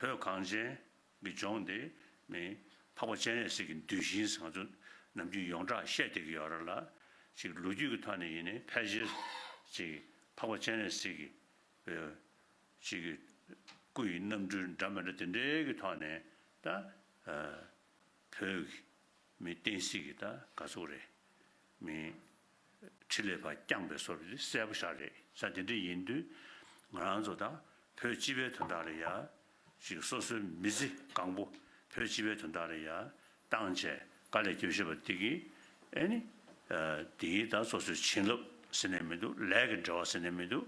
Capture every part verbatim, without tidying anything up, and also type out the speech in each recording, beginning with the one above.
བོད་གངས་ཅན་གྱི་ལྗོངས་འདི་མི་འཕགས་པ་སྤྱན་རས་གཟིགས་ཀྱི་གདུལ་ཞིང་ཟེར་ང་ཚོ་ནམ་རྒྱུན་ཡོངས་གྲགས་བཤད་བསྡད་ཀྱི་ཡོད་རེད་ལ། ཅིག་ལོ་རྒྱུས་ཀྱི་ཐོག་ནས་ཡིན་ནའི་ཕལ་ཆེར་ཅིག་འཕགས་པ་སྤྱན་རས་གཟིགས་ཀྱི་ཅིག་གི་སྐུ་ཡི་རྣམ་འཕྲུལ་འདྲ་མི་འདྲ་དེ་འདྲའི་གི་ཐོག་ནས་ད་བོད་ཀྱི་མི་བསྟན་སྲིད་ཀྱི་ད་ག་ཚོད་རེད། མི་འཕྲིན་ལས་པ་བསྐྱངས་པའི་བཟོ་འདྲ་དེ་གསལ་པོ་ཤར་རེད་ས། དེ་འདྲ་ཡིན་དུས་ང་རང་ཚོ་ད་བོད་སྤྱི་པའི་དོན་དག་ལ་ཡ་ཅིག་སོ་སོའི་མི་ཚེ་གང་པོ་བོད་སྤྱི་པའི་དོན་དག་ལ་ཡ་བཏང་བྱས་དཀའ་ལས་བརྒྱབ་བཞིན་པ་དེ་གིས་ཨེ་ནི་དེའི་ད་སོ་སོའི་བྱིན་རླབས་ཟེར་ནས་མི་འདུག་ལས་ཀྱི་འབྲེལ་བ་ཟེར་ནས་མི་འདུག་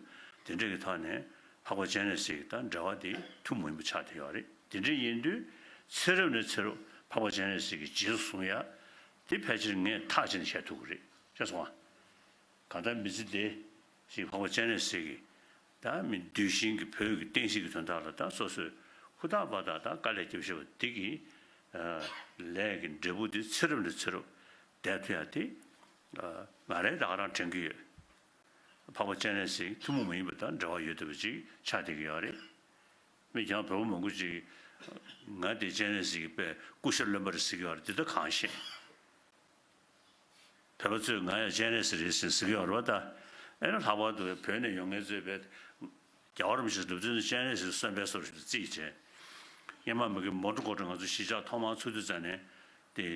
དེ་འདྲ་གི་ཐོག་ནས་འཕགས་པ་སྤྱན་རས་གཟིགས་དང་འབྲེལ་བ་དེ་ཐུན་མོང་མ་ཡིན་པ་ཆགས་བསྡད་ཡོད་རེད། དེ་འདྲ་ཡིན་དུས་ཚེ་རབས་ནས་ཚེ་རབས་འཕགས་པ་སྤྱན་རས་གཟིགས་ཀྱི་རྗེས་སུ་བཟུང་ཡ་དེ་ཕལ་ཆེར་ངས་ཐག་བཅད་ནས་བཤད་ཐུབ་ཀྱི་རེད། ཤེས་སོང་ང་། གང་ལྟར་མི་ཚེ་འདི་ཞིག་འཕགས་པ་སྤྱན་རས་གཟིགས་ཀྱི་ད་མི་གདུལ་ཞིང་གི་བོད་ཀྱི་བསྟན་སྲིད་ཀྱི་དོན་དག་ལ་ད་སོ་སོས་ཧུར་ཐག་པ་དང་ད་དཀའ་ལས་བརྒྱབ་བཞིན་པ་འདི་གི་ལས་ཀྱི་འབྲས་བུ་འདི་ཚེ་རབས་ནས་ཚེ་རབས་བསྡད་ཐུབ་ཡ་དེ་ང་རང་ད་ག་རང་དྲན་གྱི་ཡོད། འཕགས་པ་སྤྱན་རས་གཟིགས་ཐུན་མོང་མ་ཡིན་པ་དང་འབྲེལ་བ་ཡོད་བསྡད་པ་ཅིག་ཆགས་བསྡད་ཀྱི་ཡོད་རེད། མི་ཀྱང་བོད་པ་མང་པོ་ཅིག་ང་དེ་སྤྱན་རས་གཟིགས་ཀྱི་དཔེ་སྐུ་ཤ་རློན་པ་རེད་ཟེར་གྱི་ཡོད་རེད། དེ་ད་གང་ཤེས། བོད་པ་ཚོས་ང་ཡང་སྤྱན་རས་གཟིགས་རེད་ཟེར་ཟེར་གྱི་ཡོད་རེད་བ་ད། ཨེ་ན་ལྷག་པར་དུ་བོད་ནས་ཡོང་མཁན་ཚོས་བས་རྒྱལ་བ་རིན་པོ་ཆེ་སྒྲུབ་ཚུལ་ནི་སྤྱན་རས་གཟིགས་གསོན་པའི་སོར་ཞིག་ཏུ་བརྩིས་བྱས། སྔོན་མ་མི་གི་མོན་གྷོ་གོ་ཁྲ་ང་ཚོ་གཞིས་ཆགས་ཐོག་མར་ཚུགས་དུས་ཙམ་ནས་དེ་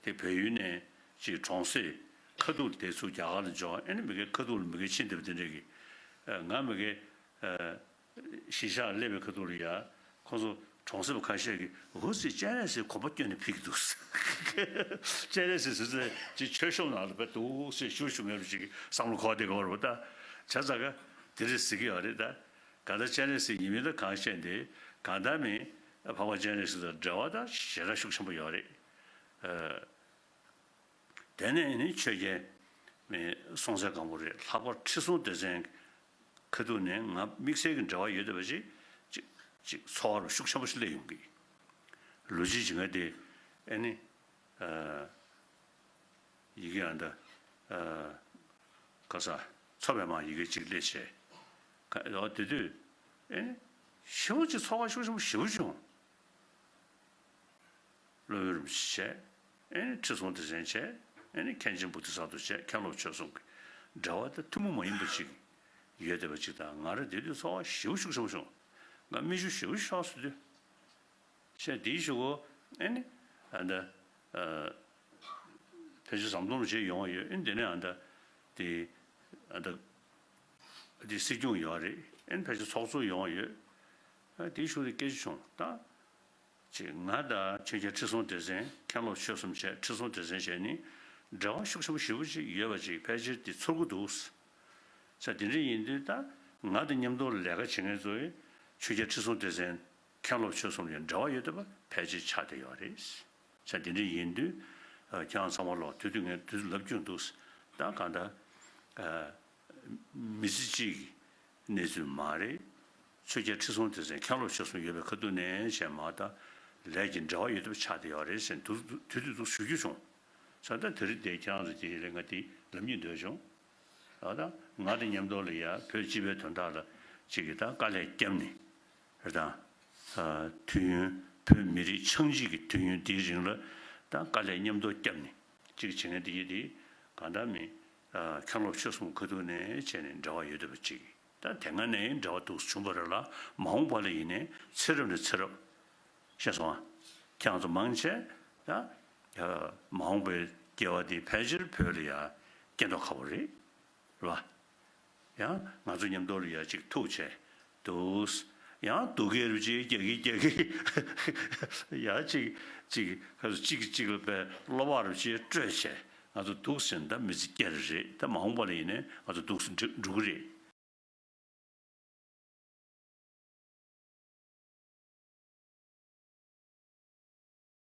དེ་བལ་ཡུལ་ནས་ཅིག་གྲོང་གསེབ་ཁ་ཐུག་དེ་ཚུར་རྒྱ་གར་ལ་འབྱོར། ཨེ་ནི་མི་གའི་ཁ་ཐུག་ལ་མི་གའི་ཕྱིན་བསྡད་པ་དེ་འདྲས་ཀྱི་ང་མི་གའི་གཞིས་ཆགས་སླེབས་པའི་ཁ་ཐུག་ལ་ཡ། ཁོང་ཚོ་གྲོང་གསེབ་ཁ་ཤས་ཀྱིས་འུ་ཚོས་སྤྱན་རས་གཟིགས་གོམ་པ་བསྐྱོན་ནས་ཕེབས་ཀྱི་འདུག་སྤྱན་རས་གཟིགས་ཟེར་ཚེ་ཅིག་མཆོད་གཤོམ་ནང་ལ་བས་འདུག་སེ་ཞུ་ཞུ་མེད་པ་ཅིག་བསམ་བློ་འཁོར་བསྡད་ཀྱི་ཡོད་རེད་པ་ད། བྱས་ཙང་ཀ་དེ་འདྲས་ཟེར་གྱི་ཡོད་རེད་ད། གང་ལྟར་སྤྱན་རས་གཟིགས་ཡིན་མིན་ད་གང་ཤེས་ཏེ། གང་ལྟར་མིན་འཕགས་པ་སྤྱན་རས་གཟིགས་དང་འབྲེལ་བ་ད་ཞེ་དྲག་ཤུགས་ཆེན་པོ་ཡོད་རེད། དེ་ནས་ནི་ཆོས་རྒྱལ་མེ་སྲོང་བཙན་སྒམ་པོ་རེད། ལྷག་པར་ཁྲི་སྲོང་ལྡེ་བཙན་ཁ་ཐུག་ནས་ང་དམིགས་བསལ་གྱི་འབྲེལ་བ་ཡོད་བསྡད་པ་ཅིག་ཅིག་ཅིག་ཚོར་བ་ཤུགས་ཆེན་པོ་ཞིག་སླེབས་ཡོང་གི། ལོ་རྒྱུས་ཀྱི་ང་དེ་ཨེ་ནི་ཡི་གེ་ཨ་འདི་ག་ས་མཚོ་པདྨ་ཡི་གེ་གཅིག་སླེབས་བྱས། ཨོ་དེ་དུས་ཨེ་ནི་ཞེ་པོ་ཅིག་ཚོར་བ་ཤུགས་ཆེན་པོ་ཞེ་པོ་བྱུང་། སློབ་དཔོན་རིན་པོ་ཆེ་བྱས། ཨེ་ནི་ཁྲི་སྲོང་ལྡེ་བཙན་བྱས། ཨེ་ནི་མཁན་ཆེན་བོ་དྷི་ས་ཏྭ་བྱས། མཁན་སློབ་ཆོས་གསུམ་གྱི་འབྲེལ་བ་དེ་ཐུན་མོང་མ་ཡིན་པ་ཅིག་ཡོད་བསྡད་པ་ཅིག་དང་། ང་རང་དེ་དུས་ཚོར་བ་ཞེ་པོ་ཤུགས་ཆེན་པོ་བྱུང་། ང་མིག་ཆུ་ཞེ་པོ་ཤོར་སོང་དུས། བྱས་དེའི་གཞུག་གུ་ཨེ་ནི་ཨ་ད་ཕལ་ཆེར་ཟམ་གདོང་རུ་བྱས་ཡོང་བ་ཡོད། ཨེ་ནི་དེ་ནས་ཨ་ད་དེ་ཨ་ད་དེ་སྲིད་སྐྱོང་ཡོད་རེད། ཨེ་ནི་ཕལ་ཆེར་ཚོགས་གཙོ་ཡོང་བ་ཡོད། ཨ་དེའི་གཞུག་དེ་སྐད་ཆ་བྱུང་ད། ཅིག་ང་དང་ཆོས་རྒྱལ་ཁྲི་སྲོང་ལྡེ་བཙན། མཁན་སློབ་ཆོས་གསུམ་བྱས། ཁྲི་སྲོང་ལྡེ་བཙན་བྱས་ནི་འབྲེལ་བ་ཤུགས་ཆེན་པོ་ཞེ་པོ་ཅིག་ཡོད་པ་ཅིག་ཕལ་ཆེར་དེ་ཚོར་གྱི་འདུག་ས། དེ་འདྲ་ཡིན་དུས་ད་ང་དང་མཉམ་དུ་ལས་ཀ་བྱེད་མཁན་ཚོས་ཆོས་རྒྱལ་ཁྲི་སྲོང་ལྡེ་བཙན་མཁན་སློབ་ཆོས་གསུམ་ལ་འབྲེལ་བ་ཡོད་བསྡད་པ་ཕལ་ཆེར་ཆགས་བསྡད་ཡོད་རེད། ས་དེ་འདྲ་ཡིན་དུས་ཁྱེད་རང་ཚང་མ་ལོག་དུས་དུས་ངས་དུས་ལབ་རྒྱུ་འདུག་ས། ད་གང་ལྟར། མི་ཚེ་གཅིག་གི་གནས་ཚུལ་མ་རེད། ཆོས་རྒྱལ་ཁྲི་སྲོང་ལྡེ་བཙན་མཁན་སློབ་ཆོས་གསུམ་ཡོད་པའི་ཁ་ཐུག་ནས་བྱས་མ་ད་ལས་ཀྱི་འབྲེལ་བ་ཡོད་ཐབས་ཆགས་བསྡད་ཡོད་རེད་ཟེར་དུས་དུས་དུས་ཚོད་ཞུ་རྒྱུ་བྱུང་། ས་ད་དེ་རིང་དེ་ཁྱེད་རང་ཚོ་དེ་ལས་ང་དེ་ལབ་སྙིང་འདོད་བྱུང་། ཨ་ད་ང་དང་མཉམ་དུ་ལ་ཡ་བོད་སྤྱི་པའི་དོན་དག་ལ་གཅིག་གིས་ད་དཀའ་ལས་བརྒྱབ་ནས་རེད་ད། དུས་ཡུན་བོད་མི་རིགས་ཆགས་འཇིག་གི་དུས་ཡུན་དེའི་རིང་ལ་ད་དཀའ་ལས་མཉམ་དུ་བརྒྱབ་ནས་གཅིག་བྱེད་མཁན་དེ་ཡིན་དེ་གང་ལྟར་མིན། མཁན་སློབ་ཆོས་གསུམ་ཁ་ཐུག་ནས་བྱས་ནས་འབྲེལ་བ་ཡོད་བསྡད་པ་ཅིག་ད་དེ་སྔ་ནས་འབྲེལ་བ་འདུག་བྱུང་བ་རེད་ལ། མ་འོངས་པ་ལ་ཡིན་ནའི་ཚེ་རབས་ནས་ཚེ་རབས། ཤེས་སོང་ཨ། ཁྱེད་རང་ཚོ་མང་ཆེ་ད་མ་འོངས་པའི་སྐྱེ་བ་འདི་ཕལ་ཆེར་བོད་ལ་ཡ་སྐྱེ་མདོག་ཁ་པོ་རེད། རེད་བ། ཡང་ང་ཚོ་མཉམ་དུ་ལ་ཡ་གཅིག་ཐུག་བྱས་འདུག་ཡང་སྡུག་སྐད་རུ་གཅིག་རྒྱག་གི་རྒྱག་གི་ཡ་གཅིག་གཅིག་ཁ་སོ་གཅིག་གིས་གཅིག་ལ་དཔེ་བློ་བག་རུ་གཅིག་སྤྲོད་བྱས་ང་ཚོ་འདུག་ཟེར་ན་ད་མི་ཚེ་སྐྱེལ་རེད། ད་མ་འོངས་པ་ལ་ཡིན་ནའི་ང་ཚོ་འདུག་སེ་འགྲོ་འགྲོ་གི་རེད།